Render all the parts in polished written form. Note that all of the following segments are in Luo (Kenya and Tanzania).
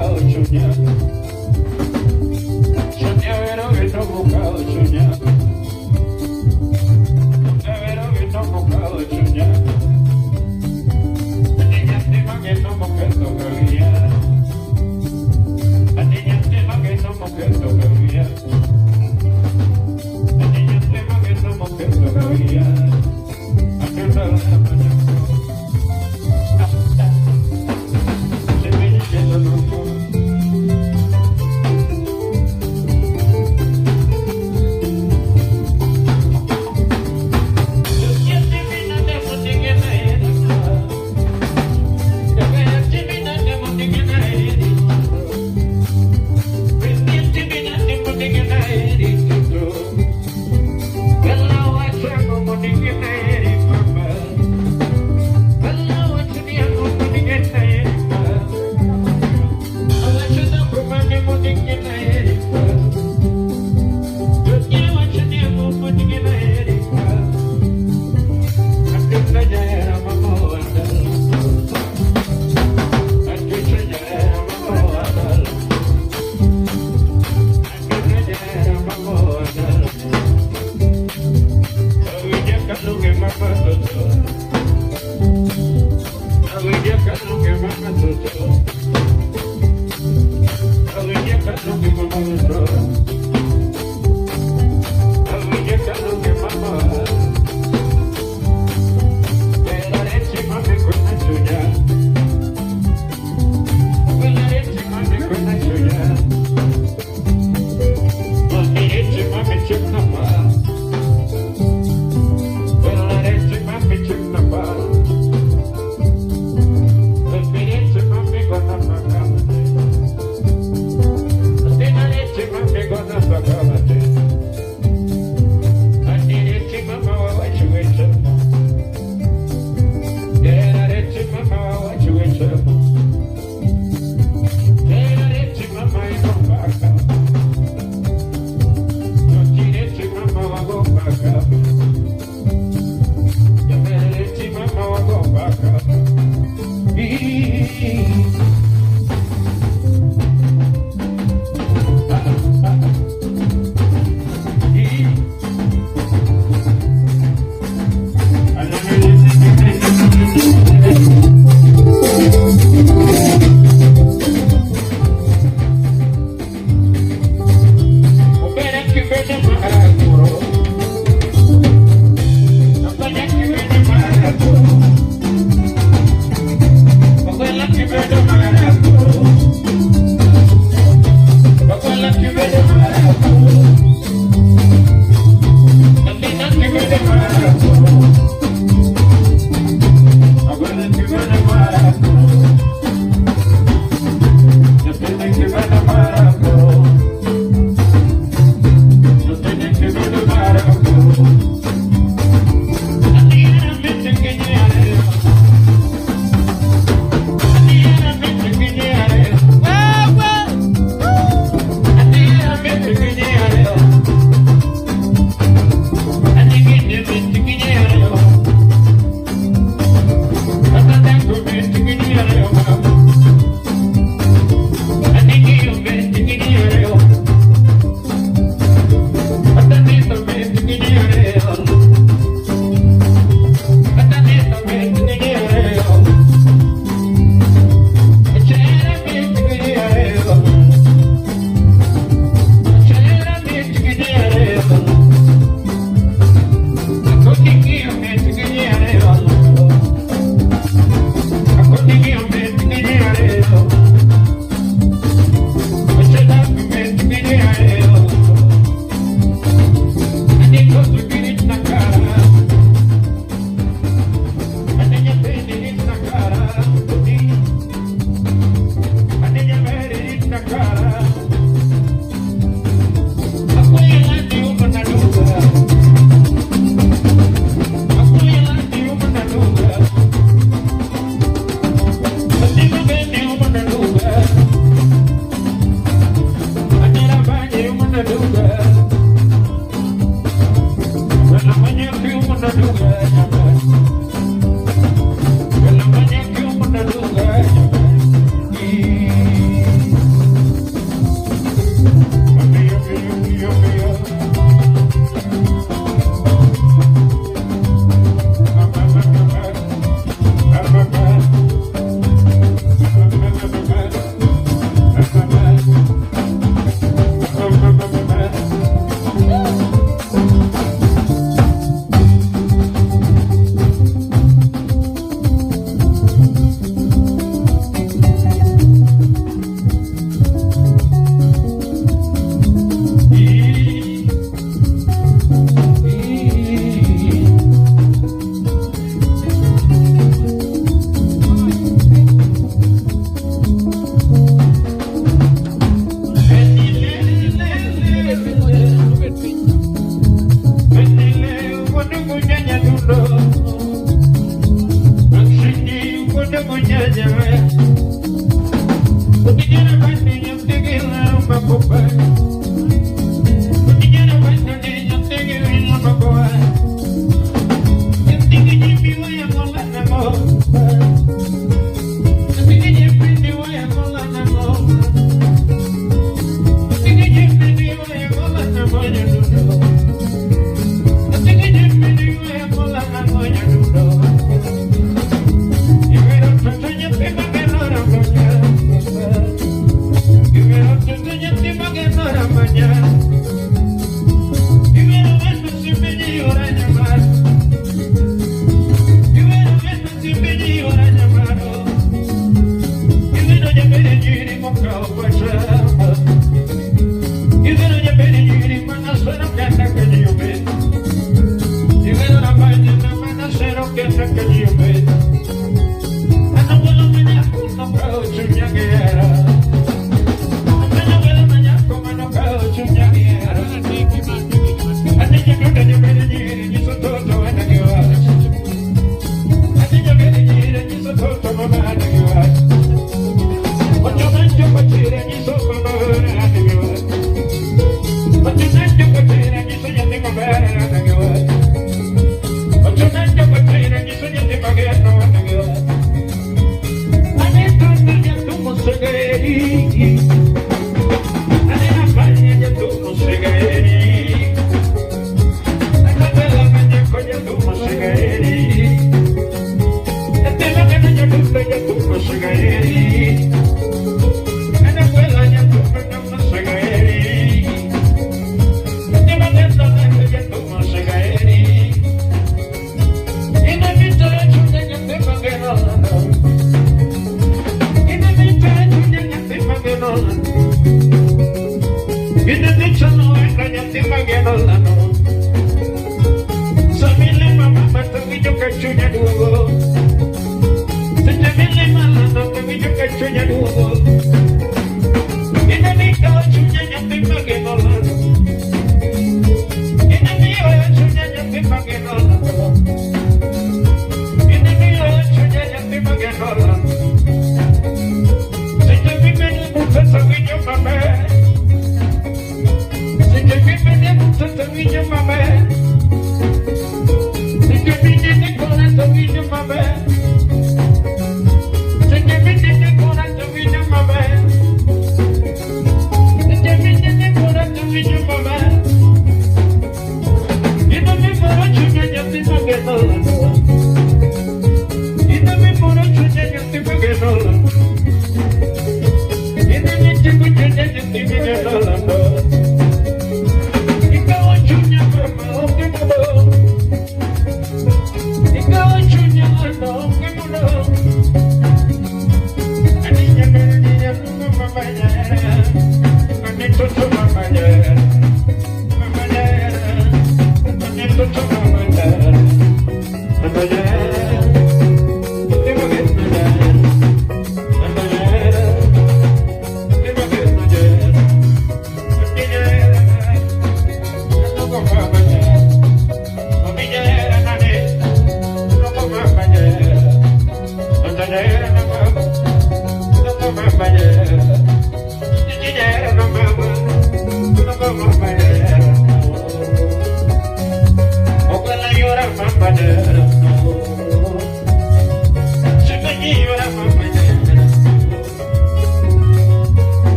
Thank you.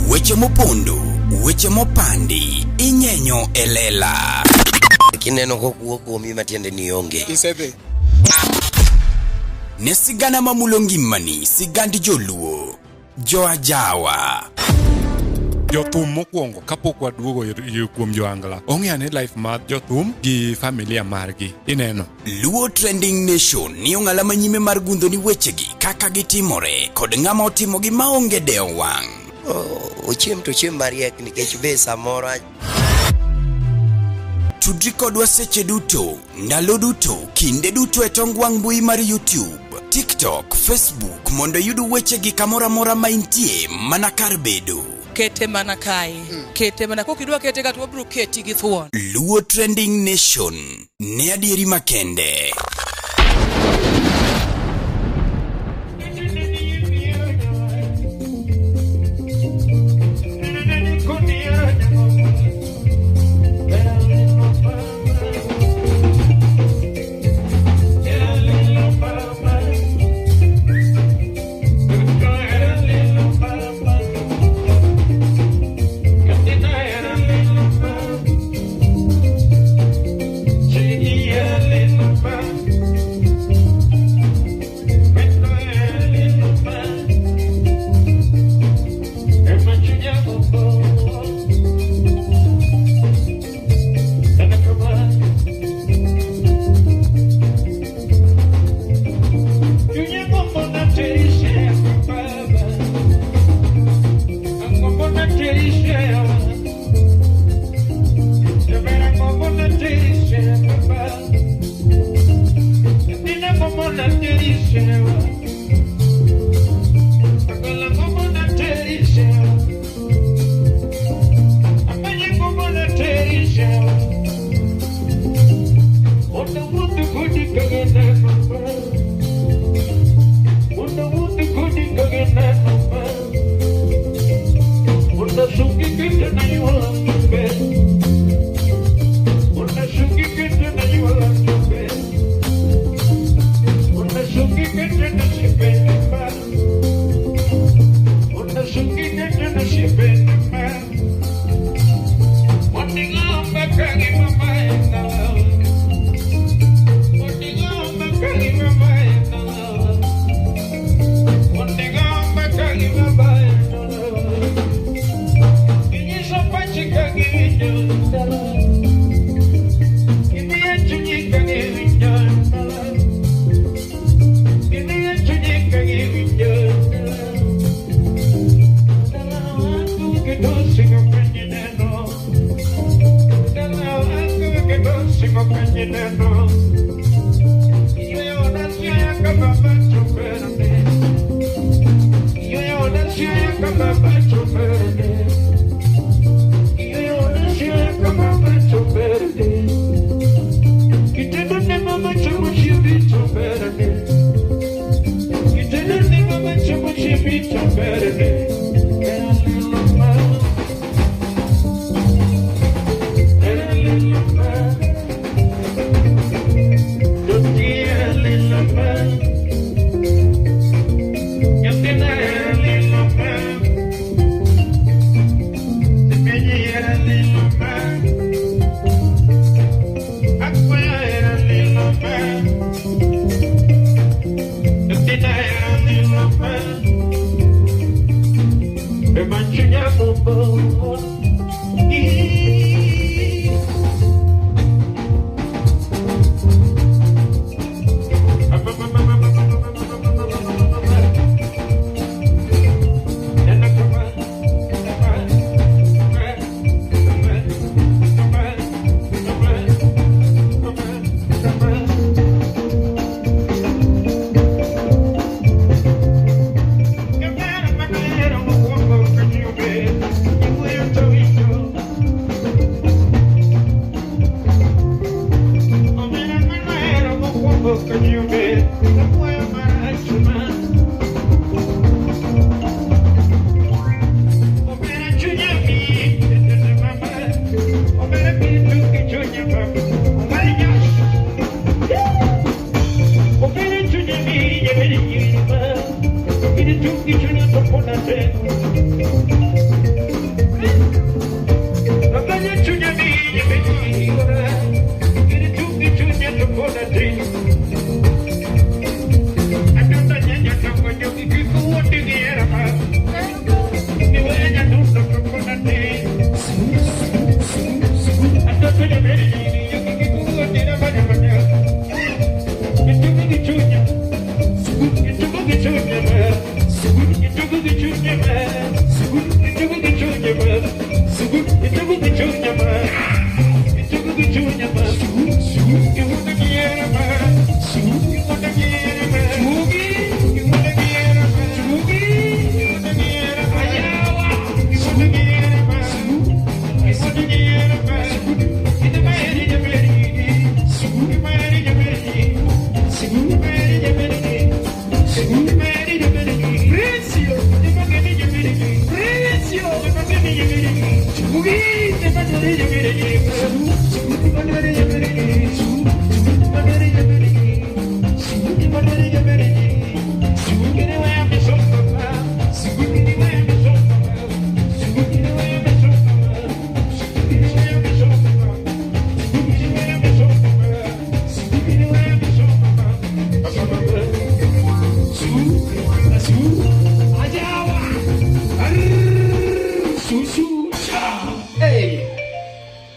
Weche mopondo, weche mopandi, inyenyo e lela. Kineno kokuo kuomi matiende ni onge. Isedhi. Ne sigana mamulo ngimani, sigand joluo, joajawa. Jothum mokwongo kapok waduogo kuom joangla ong'e ane life mar jothum gi familia margi ineno. Luo Trending Nation ni ong'ala manyime mar gundho ni wechegi kaka gitimore kod ng'ama otimogi maonge dewo wang'. Ochiem to ochiem mariek nikech be samoro Tudri kodwa seche duto, ndalo duto, kinde duto e tong wang' mbui mar YouTube, TikTok, Facebook mondo iyud wechegi kamoro amora ma intie mana kar bedo. Kete mana kae. Kete mana kokidwa kete ka to wabiro keti gi thuon. Luo Trending Nation ne adieri makende.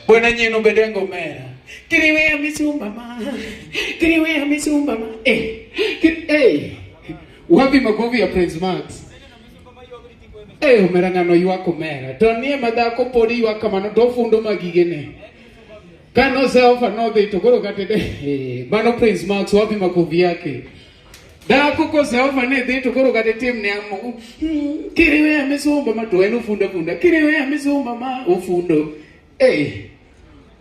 Bwana nyino bedengo mera. Kiriwe misumba ma. Kiriwe misumba ma. Eh. Eh. Wapi makofi ya Prince Max? Eh, omera ng'ano ywak omera. To nie madhako pod ywak kamano to ofundo magigene. Kano oseofa nodhi to koro kata eh, mano Prince Max wapi makofi yake? Dhako koseofa ne dhi to koro kata timne ang'o? Kiriwe misumba ma to en ofundo funda. Kiriwe misumba ma ofundo. Eh.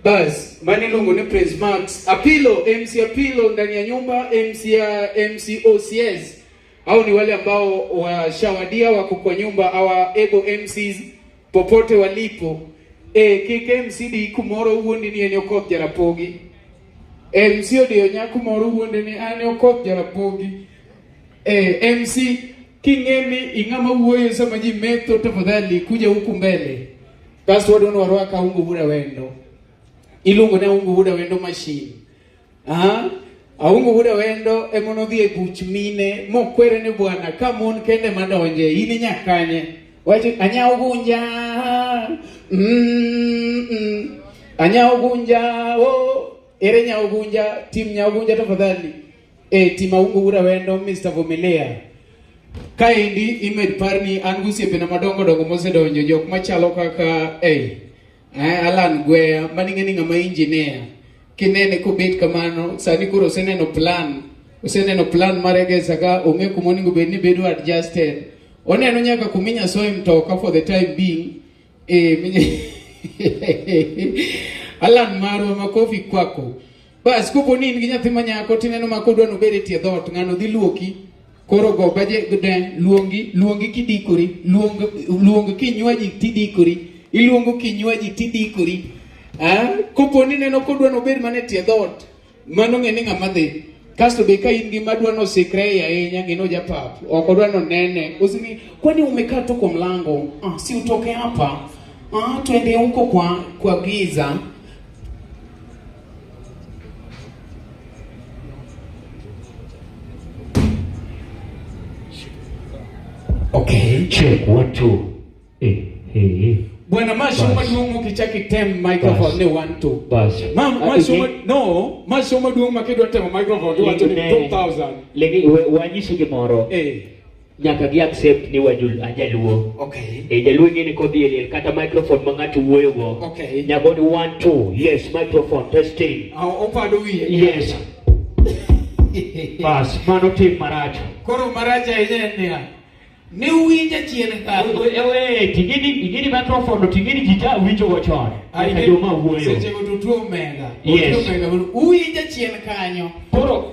Bas, mani iluongo ni Prince Max. Apilo, MC Apilo ndani ya nyumba, MC ya MC OCS. Au ni wale ambao washawadia wako kwa nyumba, our able MCs popote walipo. Kik MC di kumoro wuondi ni en Okoth Jarapogi. MC odiyo nyako moro wuonde ni an Okoth Jarapogi. MC king'e ni ing'ama wuoyo sama ji metho, tafadhali kuja huku mbele. Kasto wadwa ni warwak Aungo Wuod Awendo. Iluongo ni Aungo Wuod Awendo machine. Ah, Aungo Wuod Awendo ema nodhi e buch mine mokwere ni bwana ka mon kende madonje in inyakanye. Wacho anyawo gunja. Anyawo gunja. Oh, ere nyawo gunja, tim nyawo gunja tafadhali. Tim Aungo Wuod Awendo Mr. Vumilia. Kaendi imed parni an gosiepena madongo dongo mosedonjo jok machalo kaka Alan Gweya maning'e ni ng'ama engineer kinene kobet kamano sani koro oseneno plan mar Egesa ka ong'e kuma onego bed ni bedo adjusted oneno nyaka kuma inya soye mtoka for the time being Alan marwa makofi kwako. Bas kopo ni in gi nyathi manyako tineno ma kodwa nobed e tie dhoot ng'ano dhi luoki koro go baje de luongi kidikori luong kinywaji tidikori iluongo kinywaji tidikori kopo ni neno kodwa nobed mana e tie dhoot mano ng'e ni ng'ama dhi kasto be ka in gi madwa nosikre ahinya ng'e no japap ok odwa nonene osini kwani umekaa tu kwa mlango si utoke hapa twende huko kwa giza. Okay. Check 1 2. Bwana masho maduong' ukichaki tem microphone ne 1 2. Bas. Masho no, masho maduong' makidwa temo microphone iwacho ni 2000. Legi wanyiso gimoro. Nyaka gi accept ni wajul ajaluo. Okay. Jaluo ng'e ni kodhi e liel kata microphone ma ng'ato wuoyo go. Okay. Nyaka ni 1 2. Yes, microphone testing. Opado wiye. Yes. Bas, mano tim marach. Koro marach ahinya en niya. Ne uwinja chien ka. Ting'eni microphone ting'eni ji ta winjo go chon. Nyaka joma wuoyo. Seche go to tuo omenda. Yes. Uwinja chien kanyo. Koro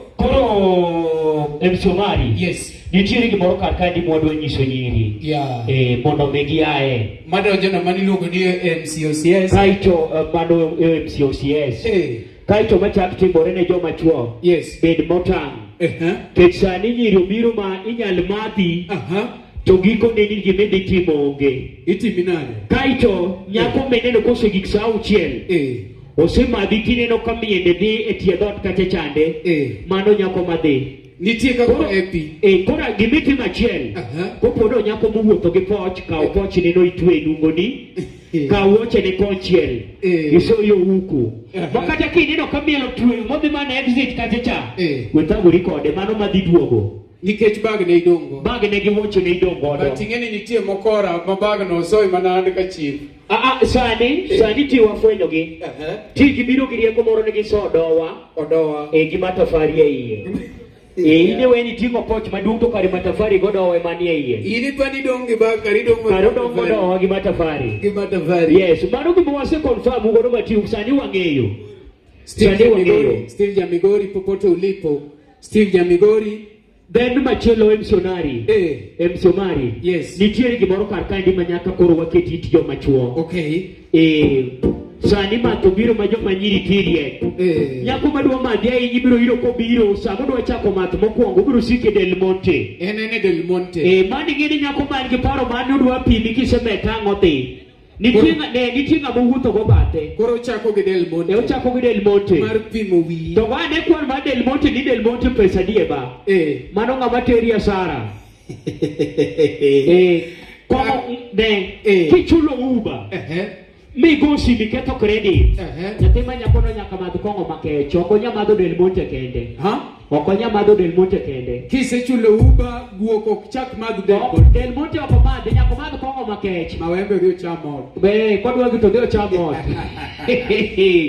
MC Omari. Yes. Nitiere gimoro kar kaendi mwadwa nyiso nyiri. Yeah. Mondo mi giaye. Madonjo no maniluongo ni MC OCS. Kaito mano MC OCS. Kaito machak timore ne joma chuo. Yes. Bed motang'. Kech sani nyiri obiro ma inyal madhi. To gikone ni gima idhi timo onge. Itimi nade? Kaito nyako mineno kosegik sa 6. Osemadhi tineno ka miende dhi e tie dhoot kacha chande. Mano nyako madhi. Nitie kaka happy. Koro gimitimo achiel. Kopo no nyako mowuotho gi poch, kaw poch ni no itwe e nungoni. Kaw wuoche ne konchiel. Isoyo huku. Ma kata kineno ka miel otweyo modhi mana exit kacha cha. We thagori kode mano madhi duogo. Nikech bag ne idong' go. Bag ne gi wuoche ne idong' godo. But ing'e ni nitie mokora ma bag no osoy mana and ka chief. Sani ti wafwenyo gi. Ti gibiro gi rieko moro ni giso odowa. Odowa. Gi matafari e iye. Ine weni ting'o poch maduong' to kare matafari godowa ema nie iye. In ipani dong' gi bag kare idong' Kare odong' godowa gi matafari. Gi matafari. Yes, mano gima wase confirm godo matiu sani wang'eyo. Sani wang'eyo. Steve Jamigori popote ulipo. Steve Jamigori. Then machielo MC Omari. MC Omari. Yes. Nitiere gimoro kar kaendi ma nyaka koro waket it joma chuo. Okay. Sani math obiro ma joma nyiri tiriek. Nyako madwa madhi ahinya ibiro yudo kobiro sama odwa chako math mokwongo obiro siko e Del Monte. En e Del Monte. Mano ing'e ni nyako man gi paro mane odwa pimi kisemet ang' odhi. Nitie ng'ama owuotho go bathe. Koro ochako gi Del Monte. Ochako gi Del Monte. Mar pimo wiyi. To wane kwan mar Del Monte ni Del Monte pesa adi e ba. Mano ng'ama teri asara. Komo ne kichulo Uber. Migosi miketho credit. Nyathi ma nyakono nyaka madh kong'o makech. Ok onya madho Del Monte kende. Ok onya madho Del Monte kende. Kisechulo Uber, guok ok chak madh Del Monte. Del Monte ok omadhi, nyaka omadh kong'o makech. Mawembe odhi ocham ot. Be, kodwa gi to odhi ocham ot.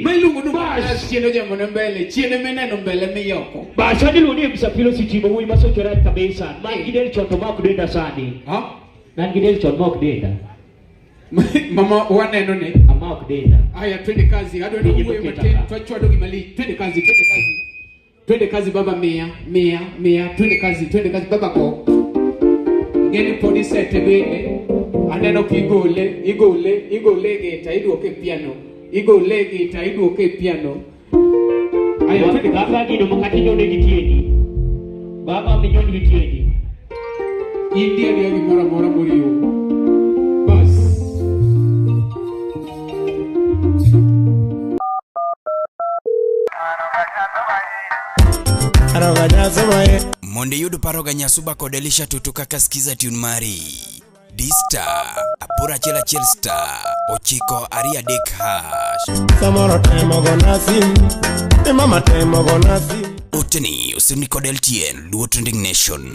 Ma iluongo ni Bas chien ojambo ne mbele, chien mineno mbele miyoko. Bas, adhi luongo ni Msafiri Sitima, wuoyi masochore kabisa. Man gi del chon to ma ok denda sani. Man gi del chon ma ok denda. Mama waneno ni Ama ok denda. Aya, twende kazi. Adwa ni Nijibuketa wuoyo matin, ka. twachwado gima lich. Twende kazi, twende kazi. Twende kazi baba mia, mia, mia. Twende kazi, twende kazi baba ko. Ngeni podi sete bende. Aneno kigole, igole, igole gita, iduoke piano. Igole gita, iduoke piano. Ayo twende Baba gino makati nyone gi tiendi. Baba minyon gi tiendi. India ni gimoro amora moriwo. Bas. Mondo iyud paro ga Nyasuba kod Elisha Tutu kaka skiza tune mari. D star aboro achiel achiel star ochiko ariyo adek hash. Samoro temo gona sim, ni mama temo gona sim. Oteni osirni kod LTN Luo Trending Nation.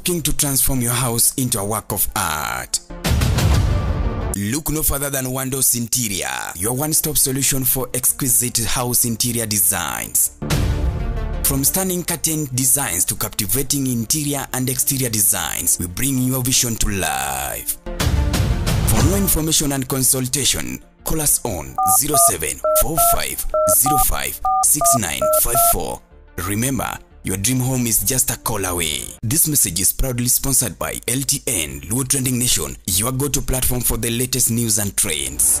looking to transform your house into a work of art? Look no further than Wandos Interior, your one-stop solution for exquisite house interior designs. From stunning curtain designs to captivating interior and exterior designs, we bring your vision to life. For more information and consultation, call us on 0745056954. Remember, your dream home is just a call away. This message is proudly sponsored by LTN, Luo Trending Nation, your go-to platform for the latest news and trends.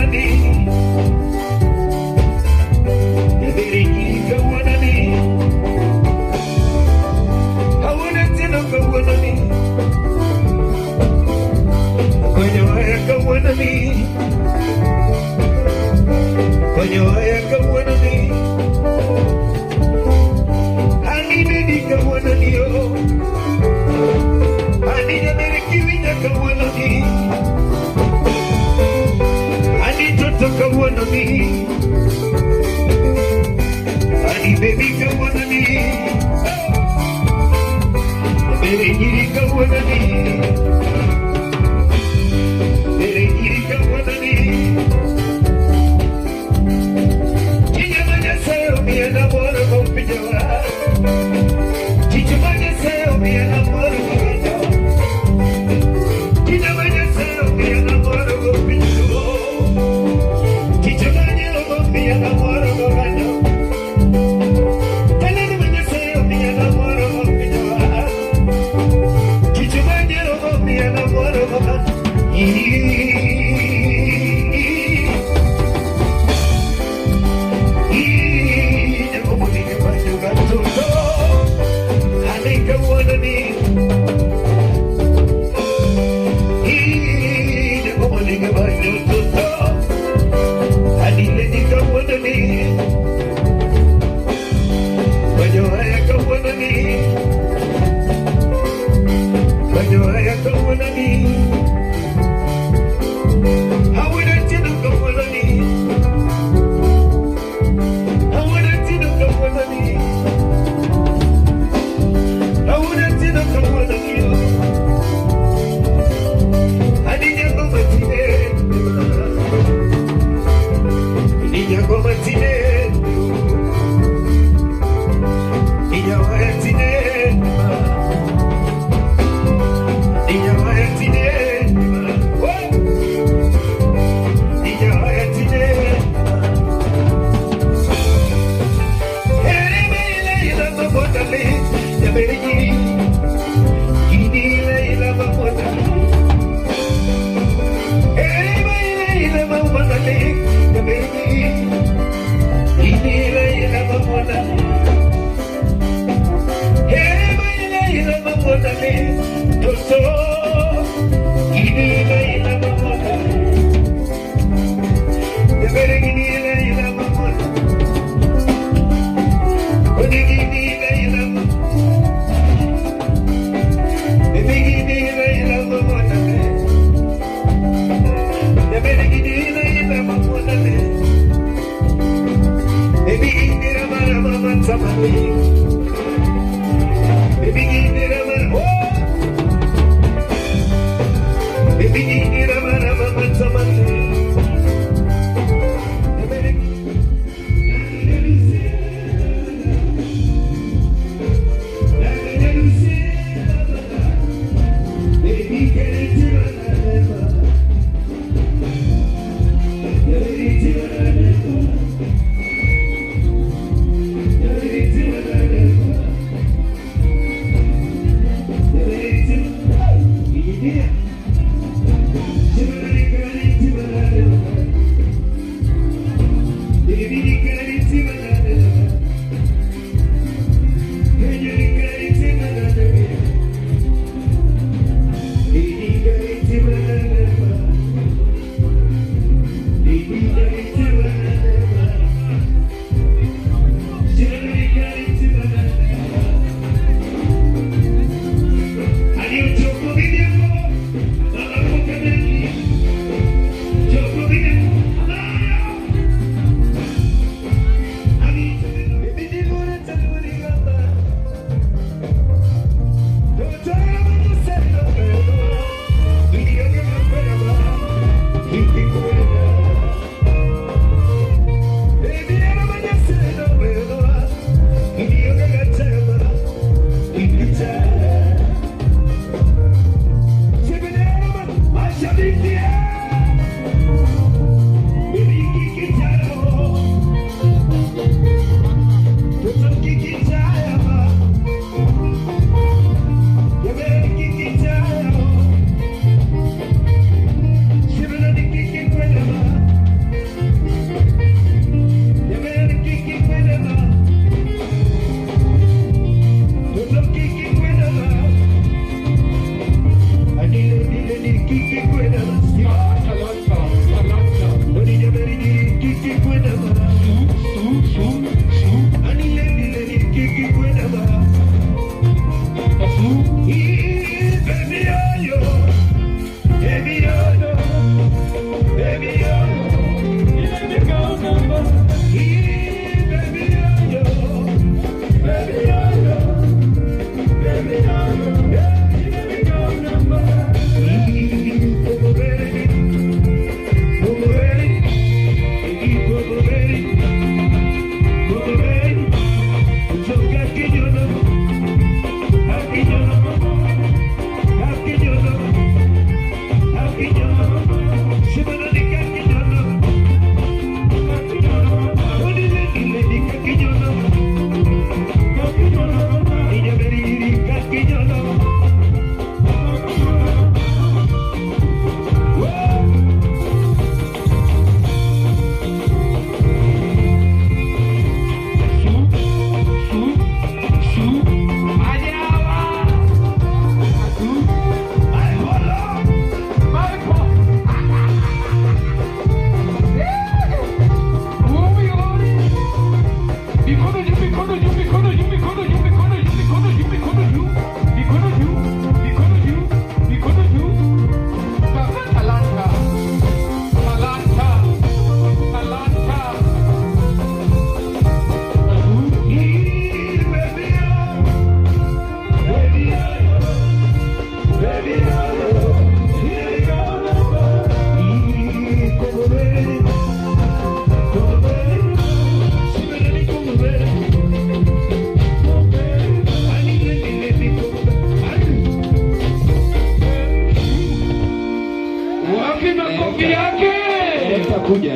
kawuononi. Nyabere nyiri kawuononi. Awuono tieno kawuononi. Konyo kawuononi. Konyo kawuononi. Ani nedi kawuononi o. Ani nyabere kiwinja kawuononi. Ani toto kawuononi. Ani baby kawuononi. Nyabere nyiri kawuononi. Nyabere nyiri kawuononi. Chinya Nyasaye omiya namoro go pinjewa. Chinya Nyasaye omiya namoro go pinjewa. Chinya Nyasaye omiya namoro go pinjewa. Chinya Nyasaye omiya namoro go pinjewa. Talani Nyasaye omiya namoro go pinjewa. Chinya Nyasaye omiya namoro go pinjewa.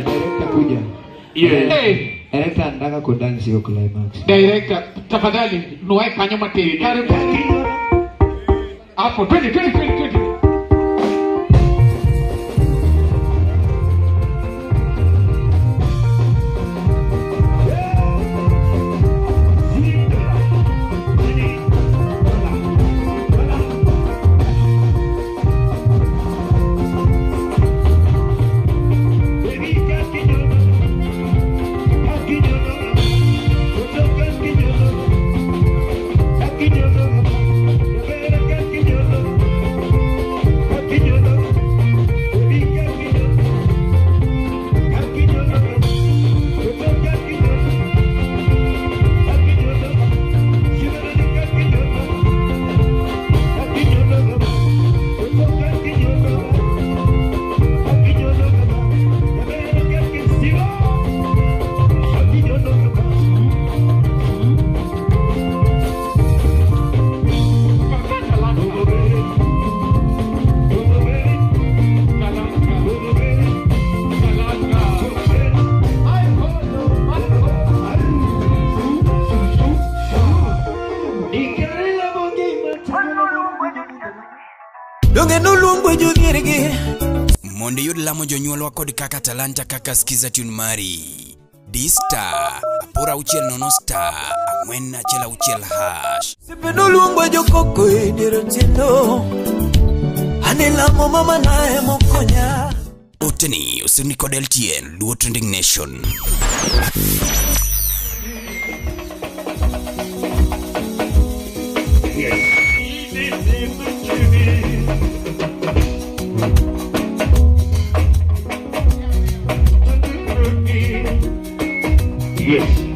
Kuja, director kuja. Yeah. Hey. Director anataka kudance hiyo climax. Director, tafadhali nuwae kanyo matin. Karibu. Hapo, twende twende twende twende. Mondo iyud lamo jonyuolwa kod kaka talanta kaka skiza tune mari. D star 860 star 416 hash. Sipinoluongwa jokoko e dier otieno. Anelamo mama naye mokonya. Oteni osirni kod LTN Luo Trending Nation. Yes.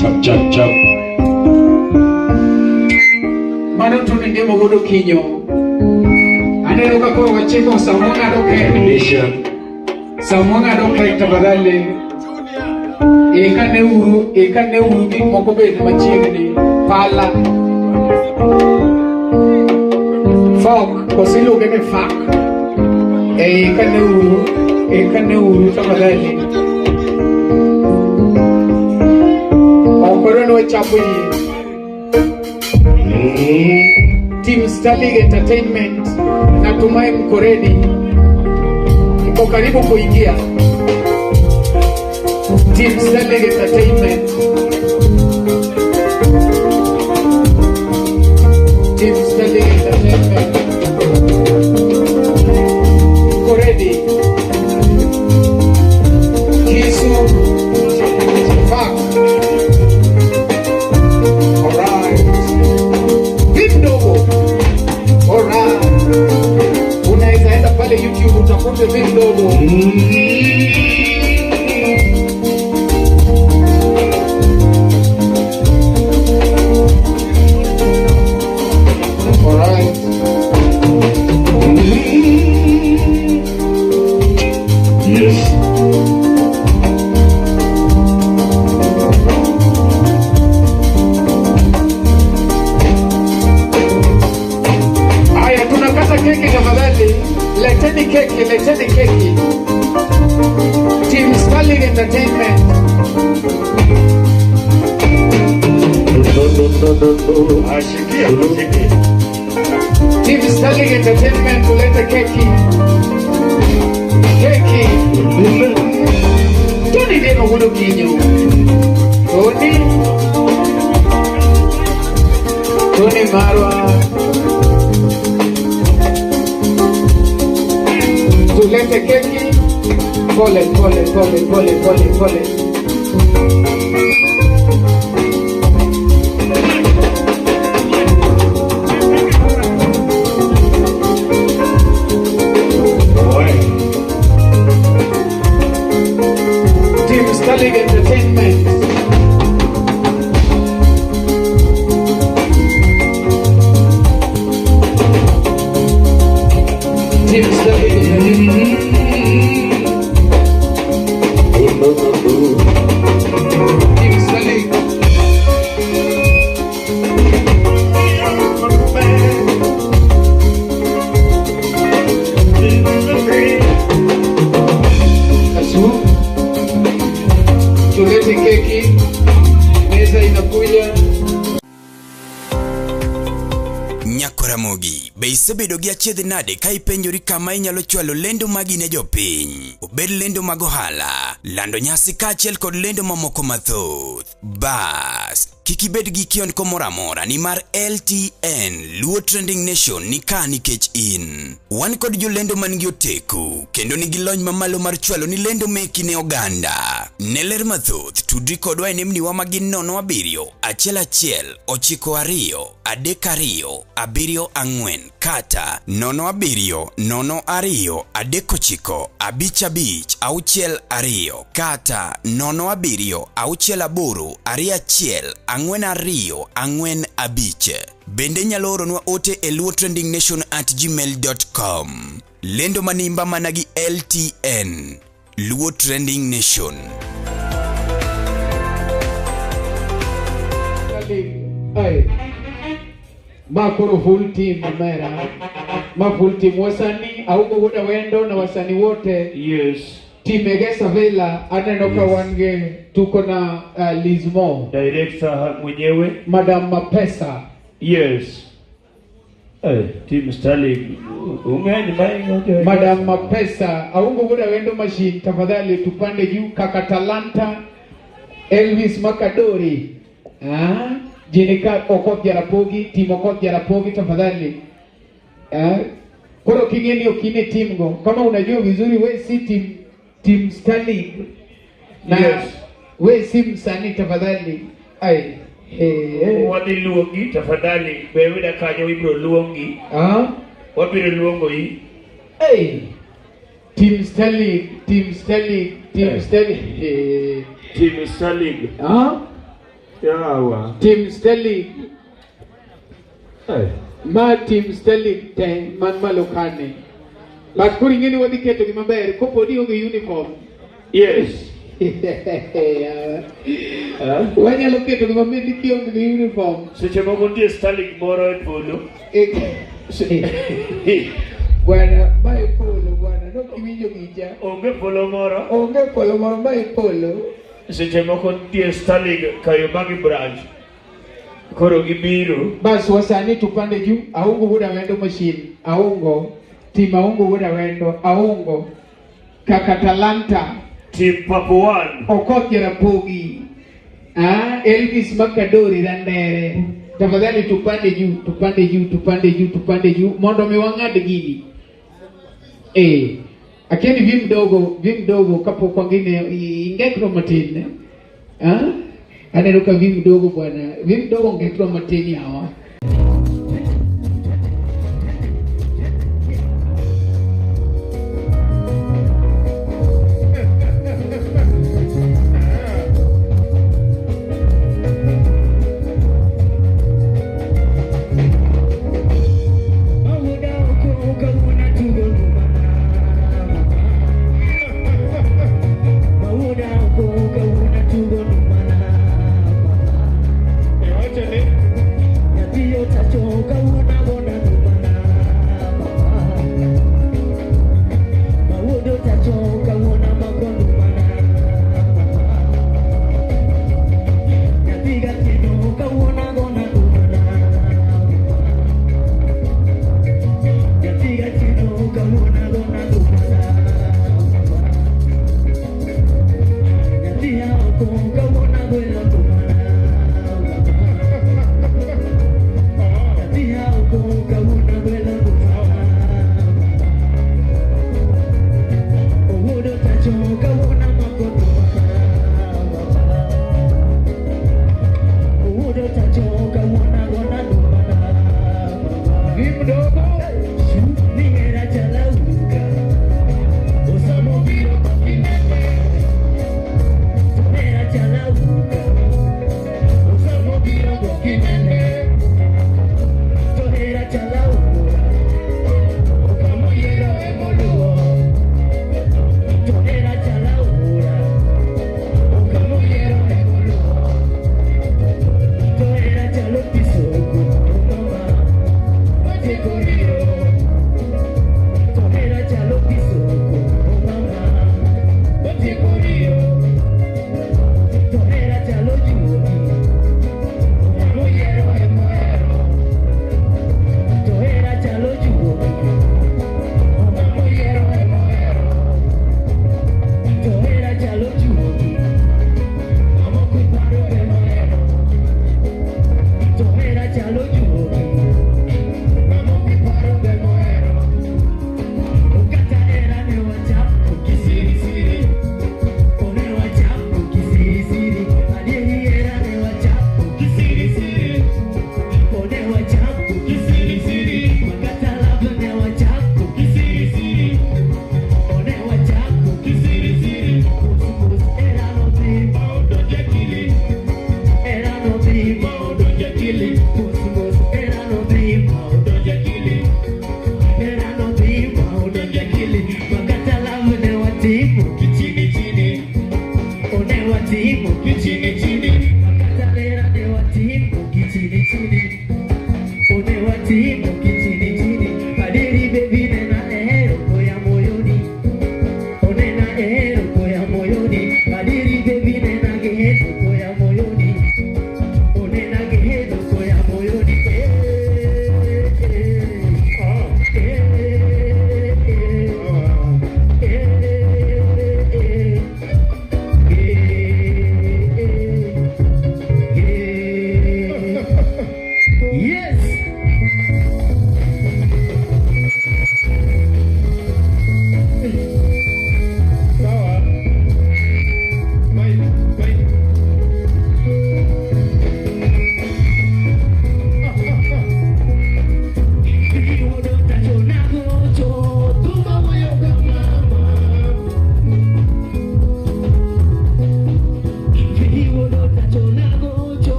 Chap chap chap. Mano to nindemo godo kinyo. Aneno ka koro wachiko sa mwang'ado kek. Sa mwang'ado kek tafadhali. Ikane uru gik moko bed machiegni. Pala. Fork, koso iluonge ni fork. Ikane uru tafadhali. Ok wadwa ni wachapo ji. Team Sterling Entertainment, natumai mko ready. Mko karibu kuingia. Team Sterling Entertainment. Team Sterling Entertainment. Mko ready? Kisu. Fuck. Alright. Vimdogo. Alright. Unaweza enda pale YouTube utafute Vimdogo. Alright. Yes. Haya, tunakata keki tafadhali. Leteni keki, leteni keki. Team Sterling Entertainment. Team Sterling Entertainment kuleta keki. Keki. nyinyo. Tony. Tony marwa. Tulete keki. Pole pole pole pole pole pole. Team Sterling Entertainment. Team Sterling Entertainment. Team Sterling. Asu. Tulete keki. Meza inakuja. Nyakoramogi, be isebedo gi achiedh nade ka ipenjori kama inyalo chwalo lendo magi ne jopiny? Obed lendo mag ohala, lando nyasi kaachiel kod lendo mamoko mathoth. Bas, kik ibed gi kiondko moro amora nimar LTN Luo Trending Nation ni ka nikech in. Wan kod jolendo man gi oteku kendo nigi lony mamalo mar chwalo ni lendo meki ne oganda. Ne ler mathoth, tudri kodwa e nembniwa ma gin 07 11 92 32 74 kata 07 02 39 55 62 kata 07 68 21 42 45. Bende inyalo oronwa ote e luotrendingnation@gmail.com. Lendo manimba mana gi LTN Luo Trending Nation. Ay. Ma koro full team omera. Ma full team wasanii Aungo Wuod Awendo na wasanii wote. Yes. Team Egesa Villa aneno ka wan gi tuko na Lizmo. Director mwenyewe. Madam Mapesa. Yes. Team Sterling ung'eny maingo. Madam Mapesa, Aungo Wuod Awendo machine, tafadhali tupande juu. Kaka Talanta, Elvis Makadori. Ah, Jinika Okoth Jarapogi, Team Okoth Jarapogi tafadhali. Koro king'eni okine team go. Kama unajua vizuri we si team Sterling. Na Yes. we si msanii tafadhali. Ai. Hey. Wadhi luongi tafadhali, be wida kanyo ibiro luongi. Ah? Wabiro luongo i. Hey. Team Sterling, Team Sterling, Team Sterling. Hey. Team Sterling. Ah? Yawa. Team Sterling. Hey. Ma Team Sterling te man malo kane. But koro ing'eni wadhi keto gi maber kopo ni onge uniform. Yes. Wanyalo keto gi maber ni kionge gi uniform. Seche moko nitie Sterling moro e polo. Bwana, mae polo bwana, nok iwinjo gicha. Onge polo moro. Onge polo moro, mae polo. Seche moko nitie Sterling Kariobangi branch. Koro gibiro. Bas wasanii tupande juu. Aungo Wuod Awendo machine. Aungo. Team Aungo Wuod Awendo. Aungo. Kaka Talanta. Team Papuan. Okoth Jarapogi. Ah, Elvis Makadori Randere. Tafadhali tupande juu, tupande juu, tupande juu, tupande juu. Mondo mi wang'ad gini. Akiani vi mdogo kapok wangine ingekro matin. Ah? Aneno ka vi mdogo bwana, vi mdogo ongekro matin yawa.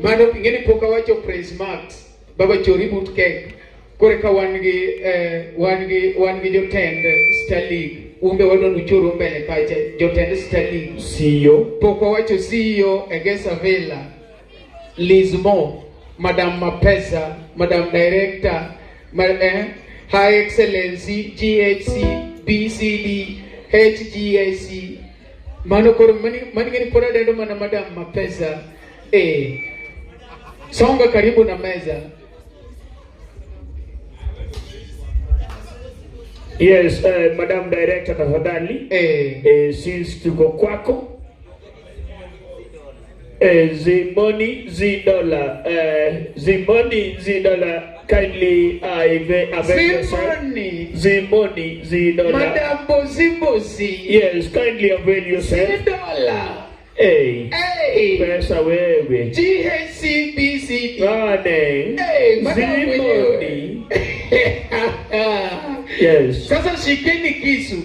Mano ing'eni pok awacho Prince Max. Baba chori but kek. Kore ka wan gi wan gi jotend Star League. Umbe wadwa nuchoro mbele kacha jotend Star League. CEO. Pok wawacho CEO Egesa Villa. Liz Mo, Madam Mapesa, Madam Director, High Excellency GHC BCD HGAC. Mano koro mani ngeni pod adendo mana Madam Mapesa. Songa karibu na meza. Yes, Madam Director tafadhali. Since tuko kwako. Zimoni Zidola, Zimoni Zidola, kindly avail yourself. Zimoni. Zimoni Zidola. Madam Bozibozi. Yes, kindly avail yourself. Zidola. Hey. Hey. Pesa wewe. GHCBCD. Nane. Hey, Madam Zimoni. Yes. Sasa shikeni kisu.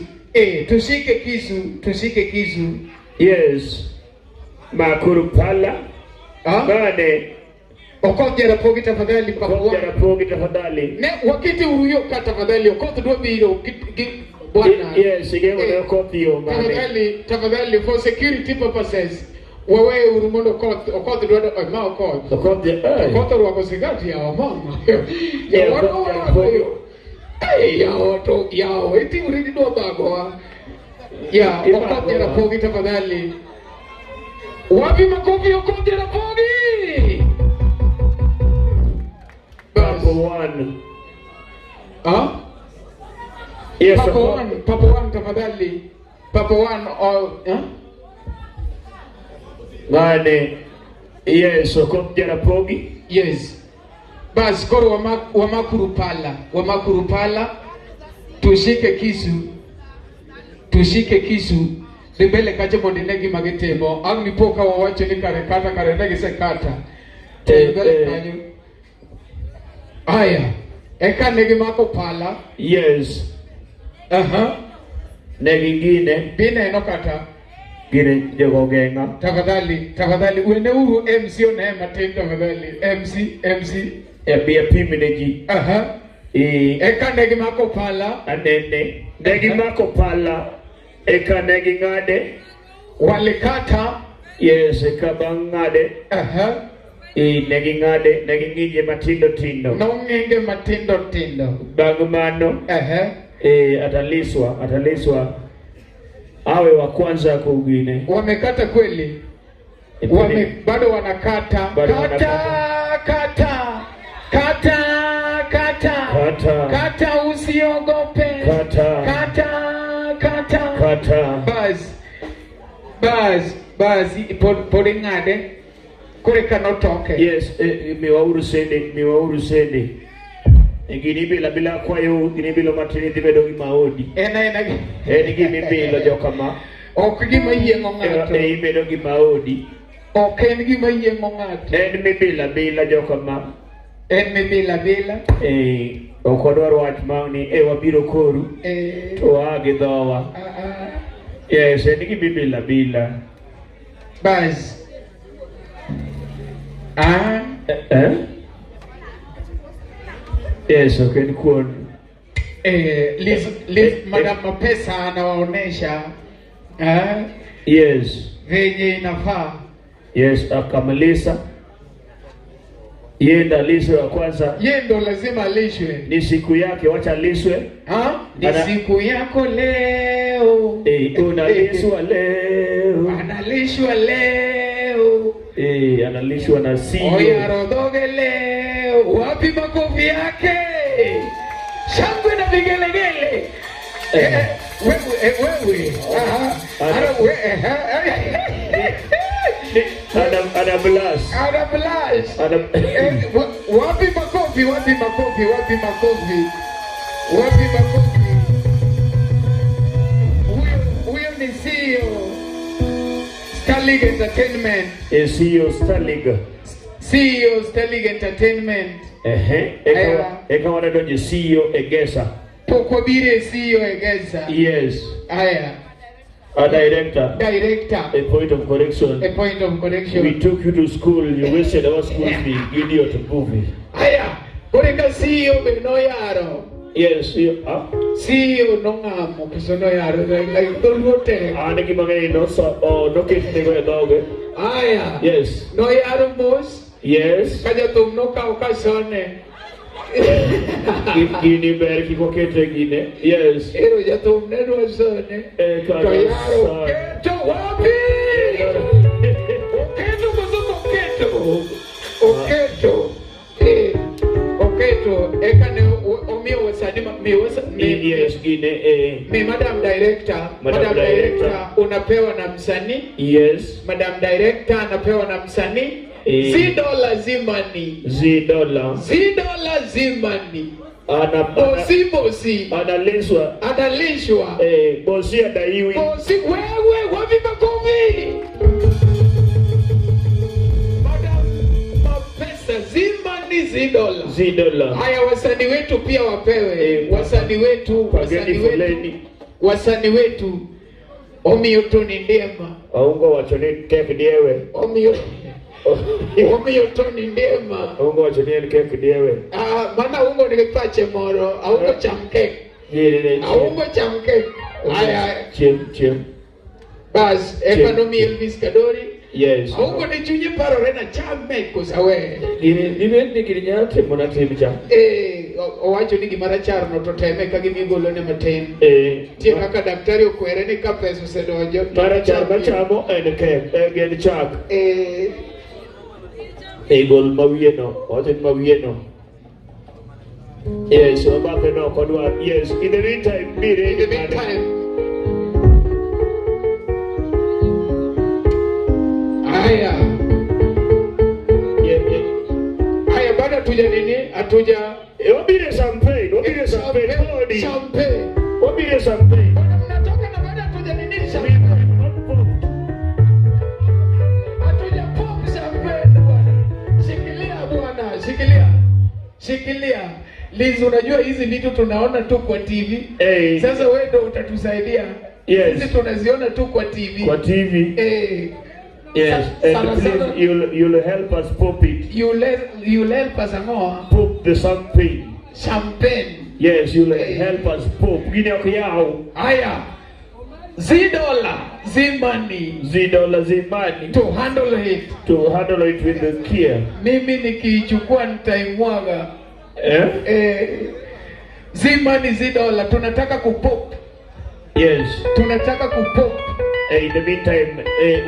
Tushike kisu, tushike kisu. Yes. Makurupala. Bane. Okoth Jarapogi tafadhali Okoth Jarapogi tafadhali. Ne wakiti uruyo ka tafadhali Okoth dwa biro bwana. Yes, igemo Okoth yo mane. Tafadhali, tafadhali for security purposes. Wawe uru mondo Okoth, Okoth dwa ma Okoth. Okoth Okoth orwako sigati ya mama. Ya wana. Hey, yao to yao iti uridi dwa bagoa. Ya Okoth Jarapogi tafadhali. Wapi makofi Okoth Jarapogi? Papo one. Huh? Yes, Papo one, Papo one tafadhali. Papo one all, huh? Nane. Yes, Okoth Jarapogi. Yes. Bas koro wamakurupala, wamakurupala. Tushike kisu. Tushike kisu. Mbele kacha mondo ine gima gitimo. Ang' nipo ka wawacho ni kare kata kare ne gisekata. Mbele kanyo. Aya. Eka ne gimako pala. Yes. Aha. Ne gingine. Bineno kata. Gine jogo geng'a. Tafadhali, tafadhali wene uru MC one matin tafadhali. MC, MC. Bi apim ne ji. Aha. Eka ne gimako pala. Anene. Ne gimako pala. Eka ne ging'ade. Walikata. Yes, eka bang' ng'ade. Aha. Ne ging'ade, ne ging'inje matindo tindo. Nong'inge matindo tindo. Bang' mano. Aha. Ataliswa, ataliswa. Awe wa kwanza kugine. Wamekata kweli. Bado wanakata. Bado kata, wanakata. Kata. Kata, kata. Kata. Kata usiogope. Kata. Kata, kata. Kata. Bas. Bas, bas, pod ing'ade. Kore kanotoke. Yes, miwauru sende, miwauru sende. Gini bila bila kwayo, gini bilo matin dhi bedo gi maodi. En En gima ibilo jokama. Ok gima yieng'o ng'ato. Ibedo gi maodi. Ok en gima yieng'o ng'ato. En mibila bila jokama. En mibila bila. Ok wadwar wach ma ni wabiro koru. To waa gi dhowa. Yes, en gima ibila bila. Bas. Yes, ok en kuon. Liz, Madam Mapesa anawaonesha Yes. venye inafaa. Yes, akamaliza. Yeye ndo alishwe wa kwanza. Yeye ndo lazima alishwe. Ni siku yake, wacha alishwe. Ni siku yako leo. Unalishwa leo. Analishwa leo. Analishwa na CEO. Oya rodhoge leo. Wapi makofi yake? Shangwe na vigelegele. Wewe. Aha. Ana blast. Ana blast. Wapi makofi, wapi makofi, wapi makofi. Wapi makofi. Huyo ni CEO Star League Entertainment. CEO Star League. CEO Star League Entertainment. Eka wanadonje CEO Egesa. Pok wabiro e CEO Egesa. Yes. Aya. A director. Director. A point of correction. A point of correction. We took you to school, you wasted our school fee, idiot movie. Aya, koro eka CEO be noyaro. Yes, you, ah? CEO nong'amo koso noyaro like dholuo tek. An gi mang'eny noso, oh, noket nego e dhoge. Aya. Yes. Noyaro mos. Yes. Ka jathum nokawo kasone. Gini ber kik wakete gine. Yes. Ero jathum ne dwa sone. Eh, To kaka yaro son. oketo wapi? Oketo koso oketo? Oketo. Eh, oketo. Eka ne omiyo wasani Yes, gine eh. mi Madam Director, Madam Madam Director. Director unapewa na msanii. Yes. Madam Director anapewa na msanii. Eh. Z dollar zimani. Z dollar. Z dollar zimani. Ana Bosi bosi. Analishwa. Analishwa. Eh, bosi adaiwi. Bosi wewe wapi makofi? Madam mapesa zimani Z dollar. Z dollar. Haya wasanii wetu pia wapewe. Eh, wasanii wetu, Pangeni wasanii wetu. foleni. Wasanii wetu. Omiyo Tony Ndiema. Aungo wacho ni kek diewe. Omiyo Omiyo Tony Ndiema. Aungo wacho ni en kek diewe. Ah, mana aungo nigi pache moro, aungo cham kek. Gini ne Aungo cham kek. Aya, chiem chiem. bas, eka Chiem. nomi Elvis Kadori. Yes. Aungo ne chunye parore na chame kosa we. Gini dibed ni gini nyalo timo na tim cha. Eh, owacho ni gima rachar no to teme ka gima ne matin. Eh. Tie kaka daktari okwere ni ka pesa osedonjo. to Marachar cham. machamo en kek, en chak. Eh, E gol mawiye no, wacho ni mawiye no. Yes, obathe no ok odwar. Yes, in the meantime, be ready. In the meantime. Haya. Yeah, yeah. Haya bado hatuja nini? Hatuja Wabire champagne, wabire champagne, kodi. Champagne. Wabire champagne. Bwana mnatoka na bado hatuja nini champagne. Hatuja pop champagne bwana. Shikilia bwana, shikilia. Shikilia. Liz, unajua hizi vitu tunaona tu kwa TV. Hey. Sasa wewe ndio utatusaidia. Yes. Sisi tunaziona tu kwa TV. Kwa TV. Eh. Yes, and Sana please sana. you'll help us pop it. You'll help us angoa. Pop the champagne. Champagne. Yes, you'll help us pop. Gini ok yaw. Haya. Z dollar, Z money. Z dollar, Z money. To handle it. To handle it with the care. Mimi nikiichukua nitaimwaga. Eh? Eh, Z money, Z dollar. Tunataka kupop. Yes. Tunataka kupop. Eh, in the meantime,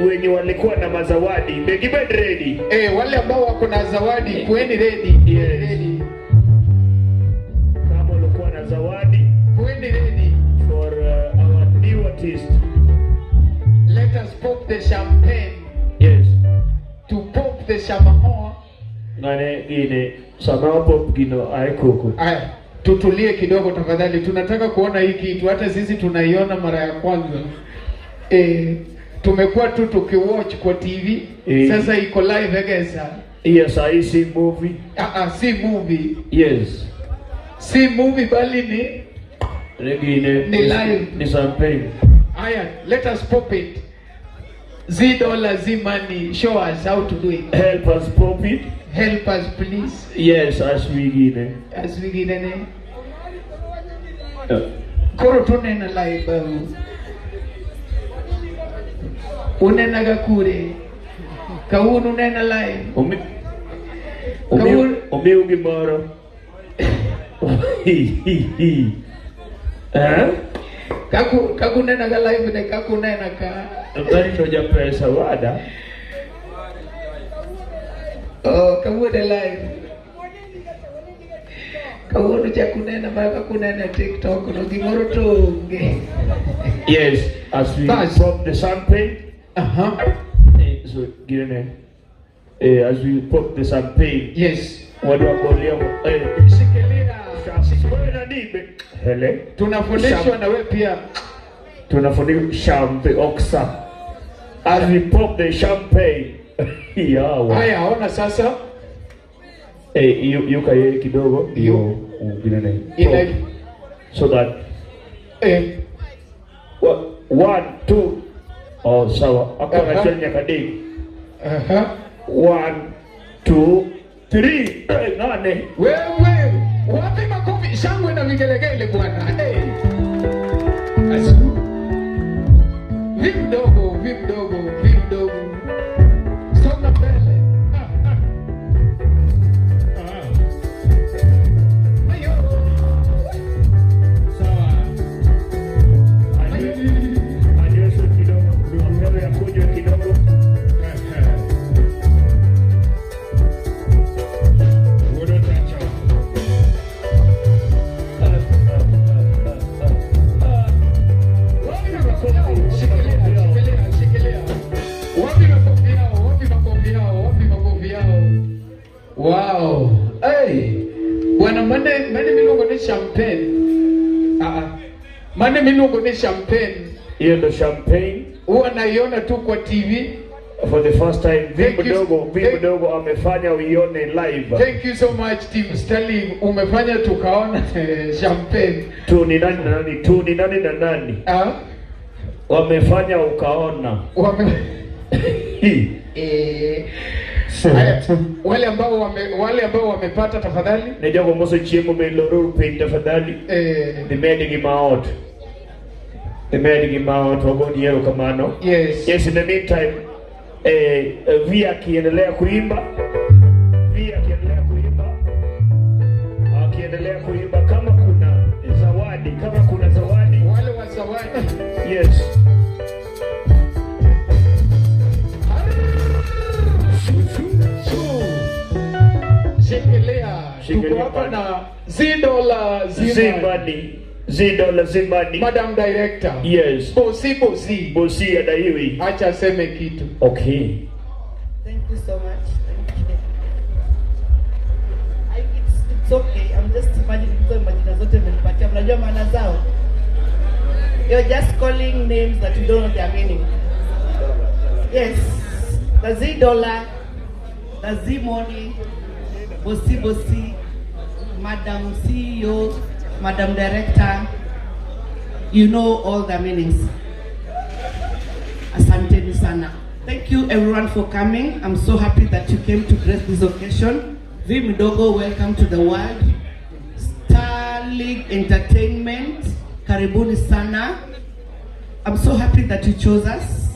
wenye walikuwa na mazawadi, be ready. Eh, wale ambao wako na zawadi, kueni ready. Yes. Ready. Kama ulikuwa na zawadi Kueni ready. for our new artist. Let us pop the champagne. Yes. To pop the shamahoa. Ngane gine sama pop gino ae koko. Aya, tutulie kidogo tafadhali. Tunataka kuona hii kitu, hata sisi tunaiona mara ya kwanza. Eh, tumekuwa tu tukiwatch kwa TV. Eh. Sasa iko live egesa. Yes, I see movie. Ah, ah, si movie. Yes. Si movie bali ni Gine Ni live. Ni champagne. Aya, let us pop it. Z dollar, Z money, show us how to do it. Help us pop it. Help us please. Yes, as we gine. As we gine. Koro tunena live. Unenaga kure. Kawuono unena live. Omiu gimoro. Eh? Kaku unenaga live ne kaku unena ka. Dhani to japesa wada. Oh, kawuono live. Kawuono chak unena mana kaka unena e TikTok no gimoro to onge. Yes, as we Bas. pop the champagne. Aha. So gine. As we pop the champagne. Yes. Wadwa golia. Shikilia. Hele. Tunafundishwa na wewe pia. Tunafundishwa champagne oksa. As we pop the champagne. Yeah. Haya, ona sasa. Yuka yeye kidogo. Yo. Gine. Ina So that eh what 1 2. Oh, sawa. Akona achiel nyaka adek. 1 2 3. Nane. Wewe, wapi makofi, shangwe na vigelegele bwana. Hey. Asu. Vimdogo, vimdogo, vimdogo. Songa mbele. Ah, ah. Ah. Ayo. Sawa. Anyeso kidogo, apewe ya kunywa kidogo. Wuod Otacho. Wapi makofi yao? Shikilia, shikilia, shikilia. Wapi makofi yao? Wapi makofi yao? Wapi makofi yao? Wow. Hey. Bwana, mane miluongo ni champagne. Ah ah. Mane miluongo ni champagne. Hiyo ndo champagne. Huwa naiona tu kwa TV. For the first time Thank you. Vimdogo, Vimdogo amefanya uione live. Thank you so much, Team Sterling. Umefanya tukaona champagne. Tu ni nani na nani? Tu ni nani na nani? Ah? Wamefanya ukaona. Wame Haya, wale ambao wamepata, tafadhali. Ne jogo mosechiemo be loruru piny tafadhali. Dhi medgi maot. Dhi medgi maot, wagoni erokamano. Yes. Yes, in the meantime, V akiendelea kuimba, V akiendelea kuimba, kama kuna zawadi, kama kuna zawadi. Wale wa zawadi. Yes. Shikilia. Shikilia Tuko hapa pale. Na Z Dollar Zimani. Z Dollar Zimani. Madam Director. Yes. Bosi Bosi. Bosi adaiwi. Acha aseme kitu. Okay. Thank you so much. Thank you. It's okay. I'm just imagining hizo majina zote mmenipatia. Mnajua maana zao? You're just calling names that you don't know their meaning. Yes. The Z Dollar, the Z Money, Bosi Bosi, Madam CEO, Madam Director. You know all the meanings. Asanteni sana. Thank you, everyone, for coming. I'm so happy that you came to grace this occasion. V Mdogo, welcome to the world. Star League Entertainment, karibuni sana. I'm so happy that you chose us.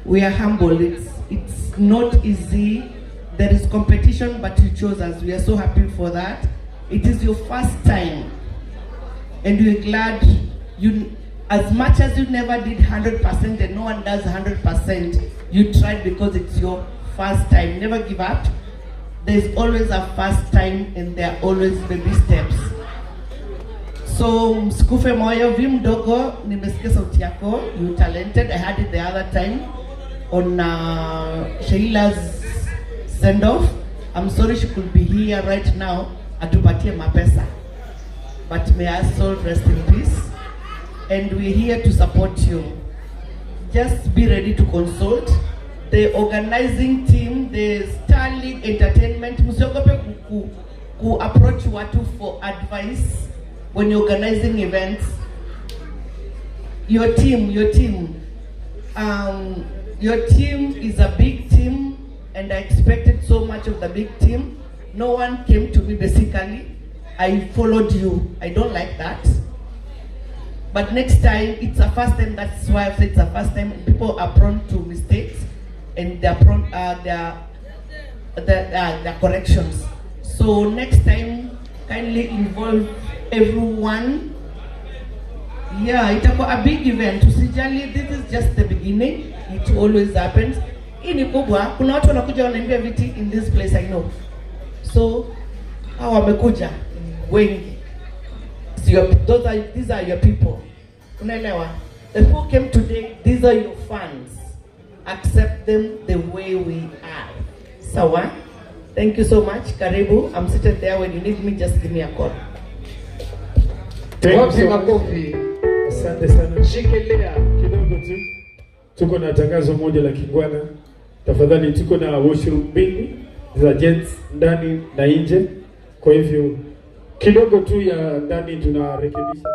We are humble. It's not easy. There is competition, but you chose us. We are so happy for that. It is your first time, and we're glad you, as much as you never did 100% and no one does 100%, you tried because it's your first time. Never give up. There's always a first time and there are always baby steps. So msikufe moyo. Vi Mdogo, nimesikia sauti yako. You talented. I had it the other time on Sheila's send off. I'm sorry she could be here right now atupatie mapesa, but may her soul rest in peace. And we're here to support you. Just be ready to consult the organizing team, the Star League Entertainment. Msiogope ku approach watu for advice when you're organizing events. Your team is a big team, and I expected so much of the big team. No one came to me basically. I followed you. I don't like that. But next time, it's a first time. That's why I said it's a first time. People are prone to mistakes, and they're prone, their corrections. So next time, kindly involve everyone. Yeah, itakuwa a big event. Usijali, this is just the beginning. It always happens. Hii ni kubwa. Kuna watu wanakuja wanaimbia viti in this place, I know. So hawa wamekuja wengi. So these are your people. Unaelewa? The people who came today, these are your fans. Accept them the way we are. Sawa? Thank you so much. Karibu. I'm seated there. When you need me, just give me a call. Thank you Wapi so much. makofi? Asante sana. Shikilia. Kidogo tu, tuko na tangazo moja la kingwana. Tafadhali, tuko na washroom mbili za gents ndani na nje. Kwa hivyo kidogo tu ya ndani tunarekebisha.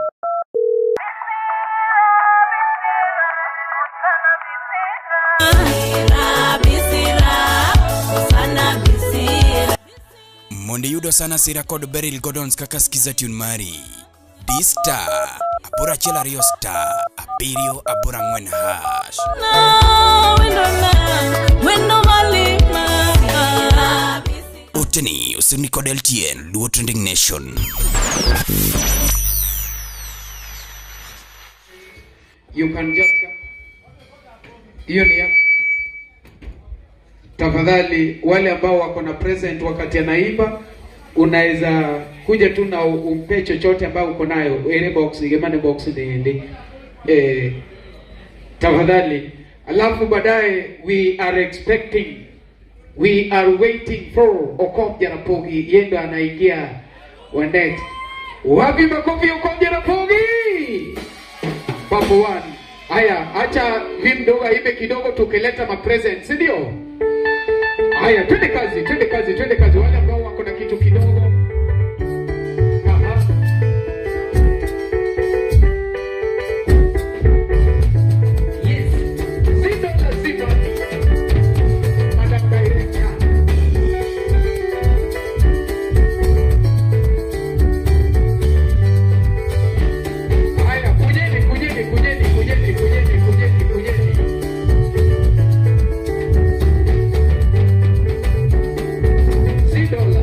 Mondo iyud Osana Sira kod Beryl Gordons kaka skiza tune mari. Di star 812 star 7 8 4 hash. Oteni osirni kod LTN Luo Trending Nation. You can just come. Hiyo ni yako. Tafadhali wale ambao wako na present wakati anaimba, unaweza kuja tu na umpe chochote ambao uko nayo, ile box, ile money box ni tafadhali. Alafu baadaye we are expecting, we are waiting for Okoth Jaramogi, yeye ndo anaingia wa next. Wapi makofi Okoth Jaramogi? Babu one. Haya, acha vimdogo aibe kidogo tukileta ma present, si ndio? Haya, twende kazi, twende kazi, twende kazi. Wale ambao wako na kitu kidogo. Aha. Yes. Sio lazima. Madam Director. Haya, kujeni, kujeni, kujeni, kujeni, kujeni, kujeni, kujeni. Si dola.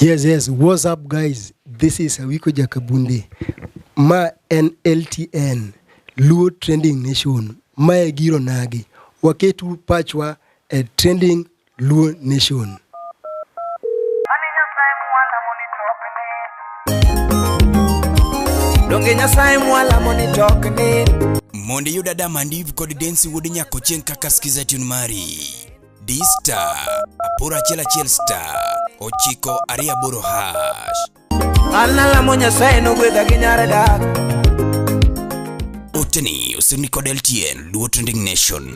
Yes, what's up guys? This is Awiko Jakabunde. Ma en LTN, Luo Trending Nation. Mae giro nagi. Waketu pachwa e Trending Luo Nation. Donge Nyasaye mwalamo ni tokni. Mondo iyud Adam and Eve kod Densi wuod Nyakochieng' kaka skiza tune mari. D star 811 star 928 hash. An alamo Nyasaye nogwedha gi nyar dak. Oteni osirni kod LTN Luo Trending Nation.